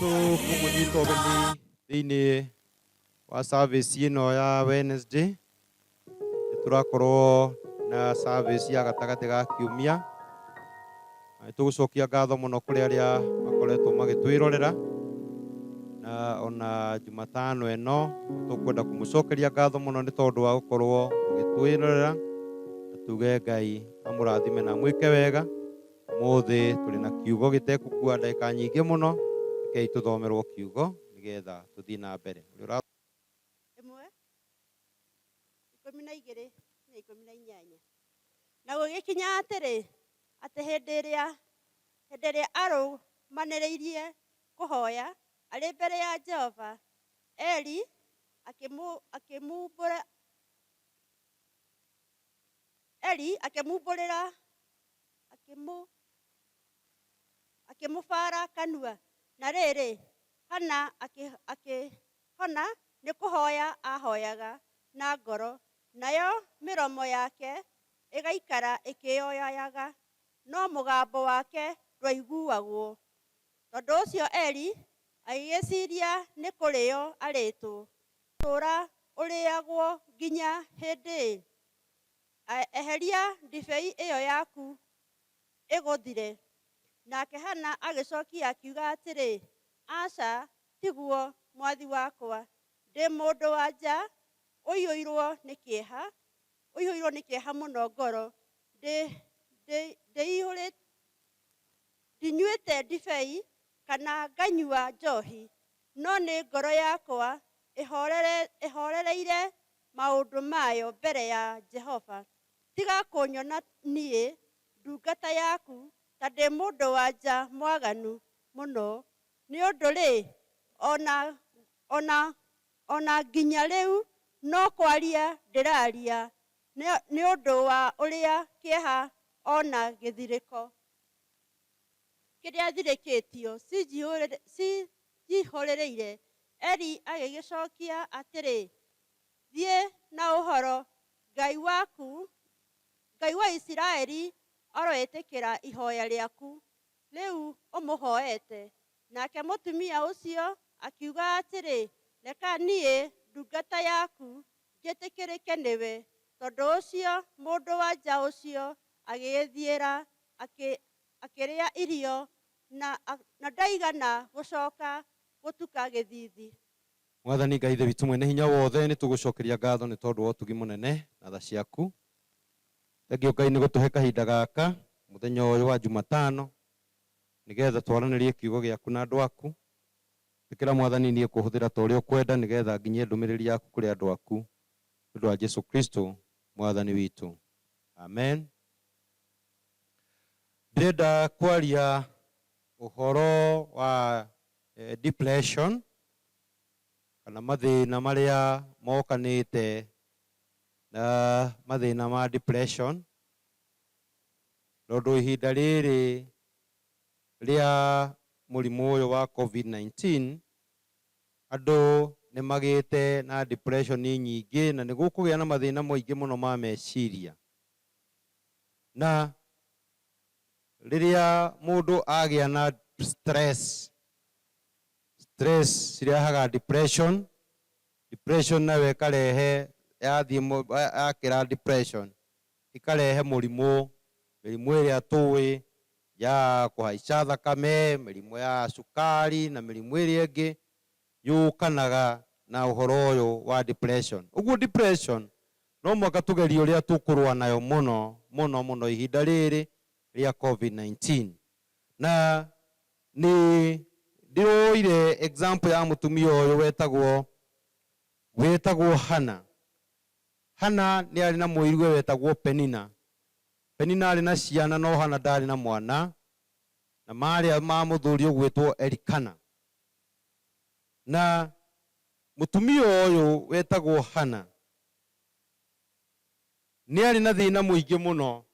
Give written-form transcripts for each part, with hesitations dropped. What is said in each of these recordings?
Nĩtũkũmũnyita ũgeni thĩinĩ wa service ĩno ya Wednesday. Nĩtũrakorwo na service ya gatagatĩ ga kiumia. Na nĩtũgũcokia ngatho mũno kũrĩ arĩa makoretwo magĩtwĩrorera na ona Jumatano ĩno nĩtũkwenda kũmũcokeria ngatho mũno nĩ tondũ wa gũkorwo mũgĩtwĩrorera na tuge Ngai amũrathime na amwĩke wega. Ũmũthĩ tũrĩ na kiugo gĩtekũkua ndagĩka nyingĩ mũno, rekei tũthomerwo kiugo nĩgetha tũthiĩ na mbere. Ũrĩa ũra Ĩmwe, 12 nginya 18. Na gũgĩkinya atĩrĩ, atĩ hĩndĩ ĩrĩa hĩndĩ ĩrĩa arũmanĩrĩirie kũhoya arĩ mbere ya Jehova, Eli akĩmumbũra Eli akĩmumbũrĩra akĩmũ akĩmũbara kanua. Na rĩrĩ, Hana akĩhona nĩ kũhoya aahoyaga na ngoro, nayo mĩromo yake ĩgaikara ĩkĩyoyaga, no mũgambo wake ndwaiguagwo. Tondũ ũcio Eli agĩgĩciria nĩ kũrĩo arĩĩtwo, Tũũra ũrĩagwo nginya hĩndĩ ĩ? Eheria ndibei ĩyo yaku ĩgũthire. Nake Hana agĩcokia akiuga atĩrĩ, Aca, tiguo, mwathi wakwa, ndĩ mũndũ-wa-nja ũiyũirũo nĩ kĩeha, ũiyũirũo nĩ kĩeha mũno ngoro, ndinyuĩte ndibei kana nganyua njohi, no nĩ ngoro yakwa ĩhoorereire maũndũ mayo mbere ya Jehova. Tiga kũnyona niĩ, ndungata yaku, ta ndĩ mũndũ-wa-nja mwaganu mũno, nĩ ũndũ-rĩ, o na nginya rĩu no kwaria ndĩraaria nĩ ũndũ wa ũrĩa kĩeha o na gĩthirĩko kĩrĩa thirĩkĩtio cinjihũrĩrĩire. Eli agĩgĩcokia atĩrĩ, Thiĩ na ũhoro, Ngai waku, Ngai wa Isiraeli aroĩtĩkĩra ihoya rĩaku rĩu ũmũhoete. Nake mũtumia ũcio akiuga atĩrĩ, Reka niĩ ndungata yaku njĩtĩkĩrĩke nĩwe. Tondũ ũcio mũndũ-wa-nja ũcio agĩĩthiĩra, akĩrĩa irio, na ndaigana gũcoka gũtuka gĩthiithi. Mwathani Ngai Ithe witũ Mwene Hinya Wothe, nĩ tũgũcokeria ngatho nĩ tondũ wa ũtugi mũnene na tha ciaku. Thengiũ Ngai nĩ gũtũhe kahinda gaka mũthenya ũyũ wa Jumatano nĩgetha twaranĩrie kiugo gĩaku na andũ aku. Ĩtĩkĩra Mwathani niĩ kũhũthĩra ta ũrĩa ũkwenda nĩgetha nginyie ndũmĩrĩri yaku kũrĩ andũ aku nĩ ũndũ wa Jesu Kristo Mwathani witũ. Amen. Ndĩrenda kwaria ũhoro wa depression kana mathĩna marĩa mokanĩte na mathĩna ma depression, tondũ ihinda rĩrĩ rĩa mũrimũ ũyũ wa Covid-19, andũ nĩ magĩte na depression nyingĩ na nĩ gũkũgĩa na mathĩna maingĩ mũno ma meciria. Na rĩrĩa mũndũ agĩa na stress, stress cirehaga depression, depression nayo ĩkarehe yathiĩ yakĩra depression, ĩkarehe mũrimũ, mĩrimũ ĩrĩa tũĩ ya kũhaica thakame, mĩrimũ ya cukari na mĩrimũ ĩrĩa ĩngĩ yũkanaga na ũhoro ũyũ wa depression. Ũguo depression no mũhaka tũgerie ũrĩa tũkũrũa nayo mũno mũno mũno ihinda rĩrĩ rĩa Covid-19. Na nĩ ndĩroire example ya mũtumia ũyũ wetagwo Hannah. Hannah nĩ arĩ na mũiruwe wetagwo Penina. Penina arĩ na ciana no Hannah ndarĩ na mwana, na marĩ ma mũthuri ũgwĩtwo Elikana. Na mũtumia ũyũ wetagwo Hannah nĩ arĩ na thĩna mũingĩ mũno,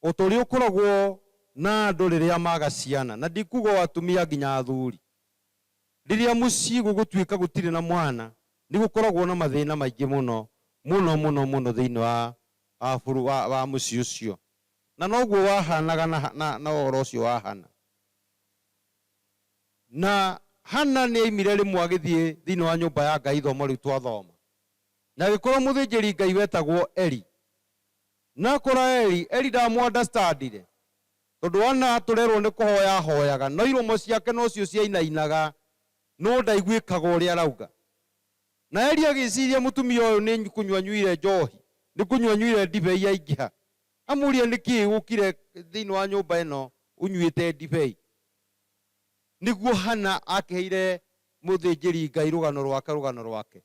o ta ũrĩa ũkoragwo na andũ rĩrĩa maga ciana, na ndikuga o atumia nginya athuri. Rĩrĩa mũciĩ gũgũtuĩka gũtirĩ na mwana, nĩ gũkoragwo na mathĩna maingĩ mũno mũno mũno mũno thĩinĩ wa wa bũrũ wa, wa mũciĩ ũcio. Na noguo wahanaga na, na, na ũhoro ũcio wa Hana. Na Hana nĩ aimire rĩmwe agĩthiĩ thĩinĩ wa nyũmba ya Ngai ithomo rĩu twathoma. Na agĩkora mũthĩnjĩri Ngai wetagwo Eli. Na akora Eli, Eli ndamũ understandire. Tondũ Hana tũrerwo nĩ kũhoya ahoyaga, no iromo ciake nocio ciainainaga, no ndaiguĩkaga ũrĩa arauga. Na Eli agĩciria mũtumia ũyũ nĩ kũnyua anyuire njohi, nĩ kũnyua anyuire ndibei yaingĩha. Amũria nĩkĩ ũkire thĩinĩ wa nyũmba ĩno ũnyuĩte ndibei. Nĩguo Hana akĩheire mũthĩnjĩri Ngai rũgano rwake rũgano rwake.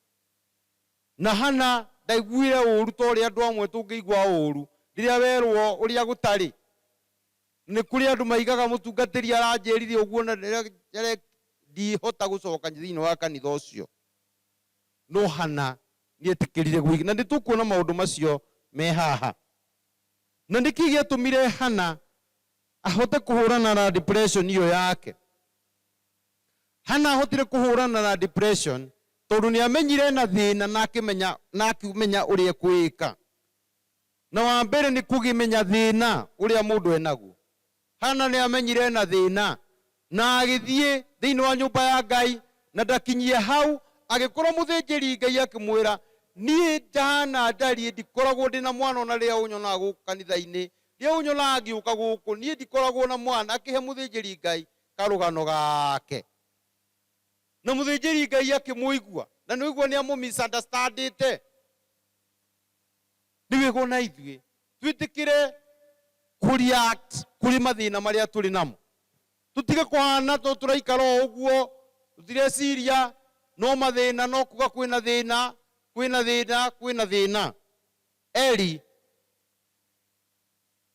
Na Hana ndaiguire ũũru ta ũrĩa andũ amwe tũngĩigua ũũru rĩrĩa werwo ũrĩa gũtarĩ. Nĩ kũrĩ andũ maigaga mũtungatĩri aranjĩrire ũguo na ndihota gũcoka thĩinĩ wa kanitha ũcio. No Hana nĩetĩkĩrire gwĩka, na nĩ tũkuona maũndũ macio me haha. Na nĩkĩ gĩatũmire Hana ahote kũhũrana na depression ĩyo yake? Hana ahotire kũhũrana na depression tondũ nĩ amenyire na thĩna na akĩmenya na akĩmenya ũrĩa ekwĩka. Na wa mbere nĩ kũgĩmenya thĩna ũrĩa mũndũ enaguo. Hana nĩ amenyire na thĩna na agĩthiĩ thĩinĩ wa nyũmba ya Ngai, na ndakinyie hau agĩkorwo mũthĩnjĩri Ngai akĩmwĩra, niĩ ndahana ndariĩ ndikoragwo ndĩ na mwana ona rĩrĩa ũnyonaga gũkũ kanitha-inĩ, rĩrĩa ũnyonaga ngĩũka gũkũ niĩ ndikoragwo na mwana. Akĩhe mũthĩnjĩri Ngai karũgano gake, na mũthĩnjĩri Ngai akĩmũigua, na nĩ ũigua nĩ amũ misunderstandĩte. Nĩ wega ona ithuĩ twĩtĩkĩre kũ react kũrĩ mathĩna marĩa tũrĩ namo, tũtige kũhana to tũraikara o ũguo tũtireciria no mathĩna, no kuga kwĩna thĩna, kwĩna thĩna, kwĩna thĩna. Eli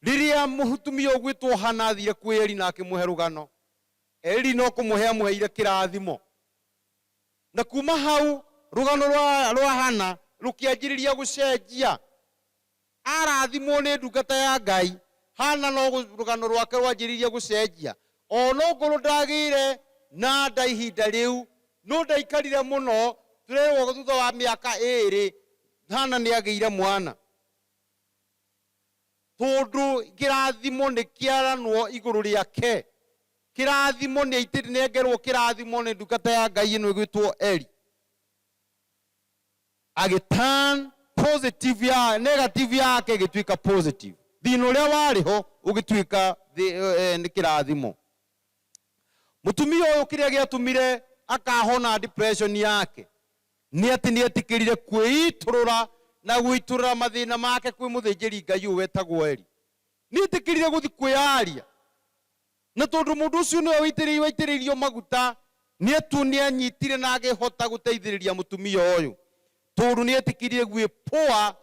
rĩrĩa mũtumia ũgwĩtwo Hana athire kwĩ Eli na akĩmũhe rũgano, Eli no kũmũhe amũheire kĩrathimo, na kuma hau rũgano rwa, rwa Hana rũkĩanjĩrĩria gũcenjia. Arathimwo nĩ ndungata ya Ngai, Hana no rũgano rwake rwanjĩrĩirie gũcenjia. Ona ongorwo ndagĩire na nda ihinda rĩu, no ndaikarire mũno, tũrerwo thutha wa mĩaka ĩrĩ Hana nĩ agĩire mwana. Tondũ kĩrathimo nĩ kĩaranwo igũrũ rĩake. Kĩrathimo nĩ nĩengerwo kĩrathimo nĩ ndungata ya Ngai ĩno ĩgwĩtwo Eli. Agĩturn positive ya negative yake ĩgĩtuĩka positive. Thĩna ũrĩa warĩ ho ũgĩtuĩka nĩ kĩrathimo. Mũtumia ũyũ kĩrĩa gĩatũmire akahona depression yake nĩ atĩ nĩ etĩkĩrire kwĩitũrũra na gũitũrũra mathĩna make kwĩ mũthĩnjĩri Ngai ũyũ wetagwo Eli. Nĩ etĩkĩrire gũthiĩ kwĩyaria, na tondũ mũndũ ũcio nĩwe waitĩrĩirio maguta, nĩ anyitire na akĩhota gũteithĩrĩria mũtumia ũyũ, tondũ nĩ etĩkĩrire gwĩpũa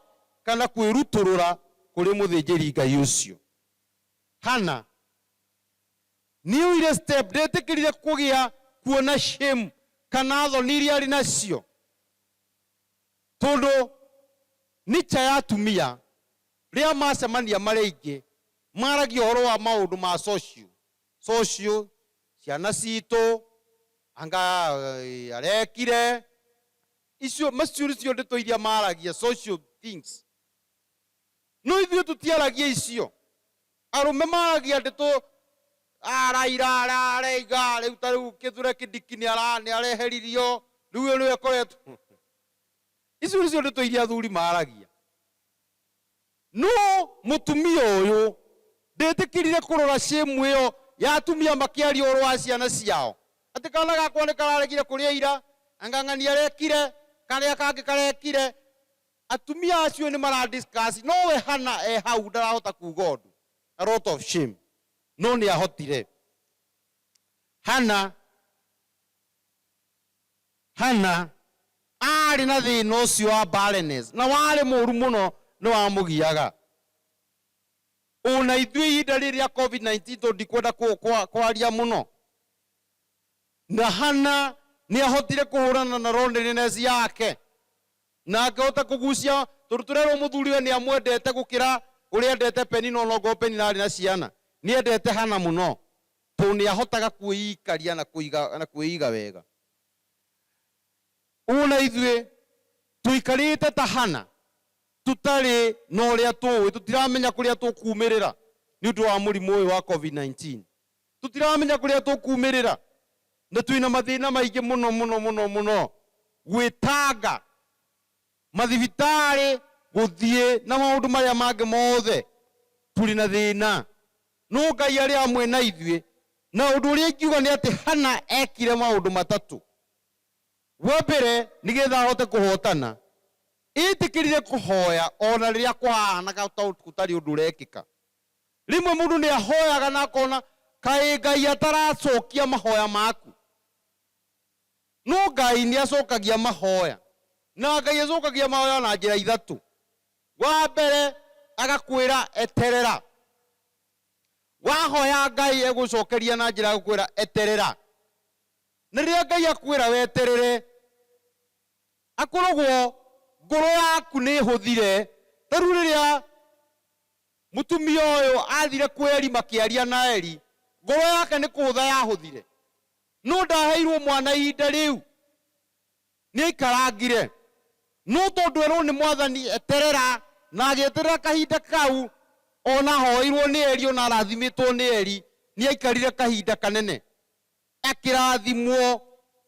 kana kwĩrutũrũra kũrĩ mũthĩnjĩri Ngai ũcio. Hana nĩ oire step, ndetĩkĩrire kũgĩa kuona shame kana thoni iria arĩ nacio, tondũ nature ya atumia rĩrĩa macemania marĩ aingĩ maragia ũhoro wa maũndũ ma social social, ciana citũ anga arekire icio, macio nĩcio ndeto iria maragia, social things. No ithuĩ tũtiaragia icio. Arũme maragia ndeto araira araiga rĩu ta rĩu Kithure Kindiki nĩ areheririo rĩu ũyũ nĩwe koretwo. Icio nĩcio ndeto iria athuri maragia. No mũtumia ũyũ ndetĩkĩrire kũrora shame ĩyo ya atumia makĩaria ũhoro wa ciana ciao, atĩ kana gakwa nĩ kararegire kũrĩa ira, anga ng'ani arekire, karĩa kangĩ karekire. Atumia acio nĩ mara discuss, no we Hana e hau ndarahota kuga ũndũ, a lot of shame, no nĩ ahotire. Hana arĩ na thĩna ũcio wa barrenness, na warĩ mũru mũno, nĩ wamũgiaga. Ona ithuĩ ihinda rĩrĩ rĩa COVID-19, tondũ ndikwenda kwaria mũno, na Hana nĩ ahotire kũhũrana na loneliness yake na akĩhota kũgucia, tondũ tũrerwo mũthuriwe nĩ amwendete gũkĩra ũrĩa endete Penina, ona ongorwo Penina arĩ na ciana, nĩ endete Hana mũno, tondũ nĩ ahotaga kwĩikaria na kũiga na kwĩiga wega. Ona ithuĩ tũikarĩte ta Hana, tũtarĩ na ũrĩa tũĩ, tũtiramenya kũrĩa tũkumĩrĩra nĩ ũndũ wa mũrimũ ũyũ wa COVID-19. Tũtiramenya kũrĩa tũkumĩrĩra na twĩna mathĩna maingĩ mũno mũno mũno mũno, gwĩtanga mathibitarĩ, gũthiĩ na maũndũ marĩa mangĩ mothe, tũrĩ na thĩna. No Ngai arĩ hamwe na ithuĩ. Na ũndũ ũrĩa ingiuga nĩ atĩ Hana ekire maũndũ matatũ. Wa mbere, nĩgetha ahote kũhotana, etĩkĩrire kũhoya ona rĩrĩa kũhanaga ta gũtarĩ ũndũ ũrekĩka. Rĩmwe mũndũ nĩ ahoyaga na akona kaĩ Ngai ataracokia mahoya maku. No Ngai nĩ acokagia mahoya, na Ngai acokagia mahoya na njĩra ithatũ. Wa mbere, agakwĩra eterera. Wahoya Ngai egũcokeria na njĩra ya gũkwĩra eterera. Na rĩrĩa Ngai akwĩra weterere, akoragwo ngoro yaku nĩ ĩhũthire. Ta rĩu rĩrĩa mũtumia ũyũ athire kwĩ Eli makĩaria na Eli, ngoro yake nĩ kũhũtha yahũthire. No ndaheirwo mwana ihinda rĩu, nĩ aikarangire. No tondũ erwo nĩ Mwathani eterera, na agĩeterera kahinda kau, ona ahoeirwo nĩ Eli, ona arathimĩtwo nĩ Eli, nĩ aikarire kahinda kanene. Akĩrathimwo,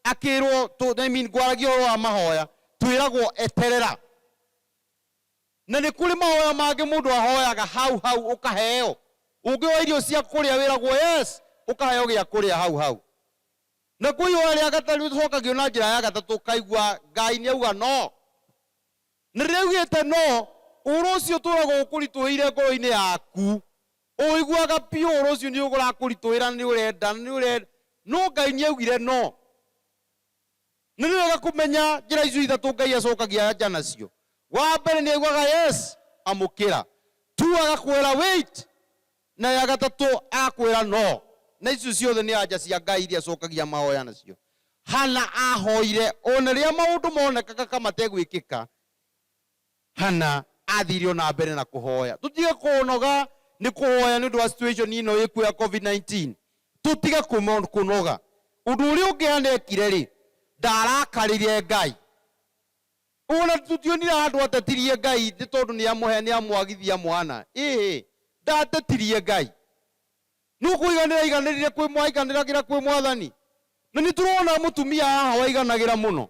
akĩrwo, I mean, ngwaragia ũhoro wa mahoya, twĩragwo eterera. Na nĩ kũrĩ mahoya mangĩ mũndũ ahoyaga hau hau ũkaheo. Ũngĩoya irio cia kũrĩa wĩragwo yes, ũkaheo gĩa kũrĩa hau hau. Na kwĩ ihoya rĩa gatatũ rĩcokagio na njĩra ya gatatũ, ũkaigua Ngai nĩ auga no. Na rĩrĩa augĩte no, ũhoro ũcio ũtũraga ũkũritũhĩire ngoro-inĩ yaku. Ũiguaga biũ ũhoro ũcio nĩ ũrakũritũhĩra, nĩ ũrenda, nĩ ũrenda. No Ngai nĩ augire no. Nĩ wega kũmenya njĩra icio ithatũ Ngai acokagia anja nacio. Wa mbere nĩ augaga yes, amũkĩra. Tu agakwĩra wait, na ya gatatũ agakwĩra no. Na icio ciothe nĩ anja cia Ngai iria acokagia mahoya nacio. Hana ahoire ona rĩrĩa maũndũ monekaga ka mategwĩkĩka, Hana athire ona mbere na kũhoya. Tũtige kũnoga nĩ kũhoya nĩ ũndũ wa situation ĩno ĩkuo ya COVID-19. Tũtige kũnoga. Ũndũ ũrĩa ũngĩ Hana ekire rĩ, ndarakarĩire Ngai. Ona tũtionire handũ atetirie Ngai nĩ tondũ nĩ amũhe, nĩ amwagithia mwana. Ĩhĩ, ndatetirie Ngai. Nĩ kũiganĩra aiganĩrire kwĩ aiganĩragĩra kwĩ Mwathani. Na nĩ tũrona mũtumia haha waiganagĩra mũno.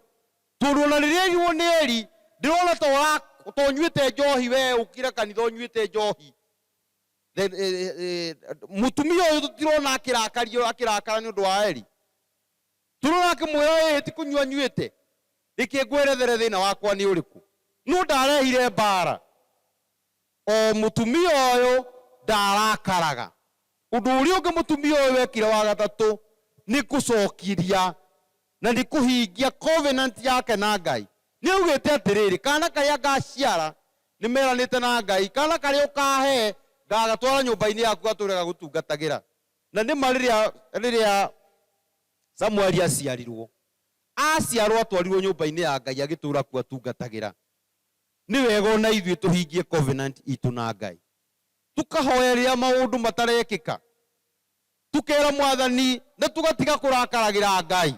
Tondũ ona rĩrĩa erirwo nĩ Eli, ndĩrona ta ũnyuĩte njohi we ũkire kanitha ũnyuĩte njohi. Mũtumia ũyũ tũtirona akĩrakario, akĩrakara nĩ ũndũ wa Eli. Tũrona akĩmwĩra ĩhĩ ti kũnyua nyuĩte. Reke ngwerethere thĩna wakwa nĩ ũrĩkũ. No ndarehire mbara. O mũtumia ũyũ ndarakaraga. Ũndũ ũrĩa ũngĩ mũtumia ũyũ wekire wa gatatũ nĩ kũcokiria na nĩ kũhingia covenant yake na Ngai. Nĩ augĩte atĩrĩrĩ, kana karĩa ngaciara nĩ meranĩte na Ngai, kana karĩa ũkahe ngagatwara nyũmba-inĩ yaku gatũre gagũtungatagĩra. Na nĩ ma rĩrĩa Samueli aciarirwo, aciarwo atwarirwo nyũmba-inĩ ya Ngai agĩtũra kuo atungatagĩra. Nĩ wega ona ithuĩ tũhingie covenant itũ na Ngai. Tũkahoya rĩrĩa maũndũ matarekĩka, tukera Mwathani na tũgatiga kũrakaragĩra Ngai.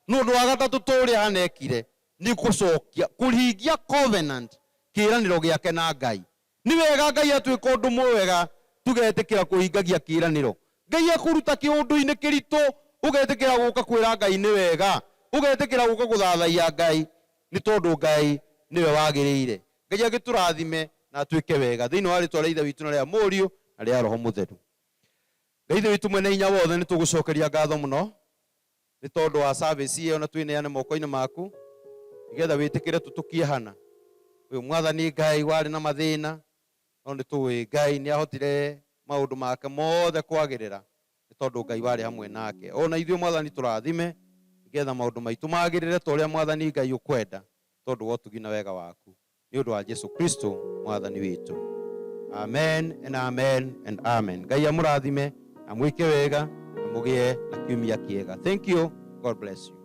Nĩ ũndũ wa gatatũ tũrĩa Hana ekire nĩ gũcokia kũhingia covenant, kĩĩranĩro gĩake na Ngai. Nĩ wega Ngai atwĩka ũndũ mwega tũgetĩkĩra kũhingagia kĩĩranĩro. Ngai akũruta kĩũndũ-inĩ kĩritũ ũgetĩkĩra gũka kwĩra Ngai nĩ wega, ũgetĩkĩra gũka gũthathaiya Ngai nĩ tondũ Ngai nĩwe wagĩrĩire. Ngai agĩtũrathime na atuĩke wega thĩinĩ wa rĩtwa rĩa Ithe witũ na rĩa Mũriũ na rĩa Roho Mũtheru. Ngai Ithe witũ mwene hinya wothe, nĩ tũgũcokeria ngatho mũno nĩ tondũ wa service ĩyo, na twĩneane moko-inĩ maku nĩgetha wĩtĩkĩre tũtũkie Hana ũyũ Mwathani Ngai warĩ na mathĩna, no nĩ tũĩ Ngai nĩ ahotire maũndũ make mothe kwagĩrĩra nĩ tondũ Ngai warĩ hamwe nake. Ona ithuĩ Mwathani tũrathime nĩgetha maũndũ maitũ magĩrĩre ta ũrĩa Mwathani Ngai ũkwenda, tondũ wa ũtugi na wega waku, nĩ ũndũ wa Jesu Kristo Mwathani witũ. Amen and amen and amen. Ngai amũrathime, amwĩke wega, na mũgĩe na kiumia kĩega. Thank you. God bless you.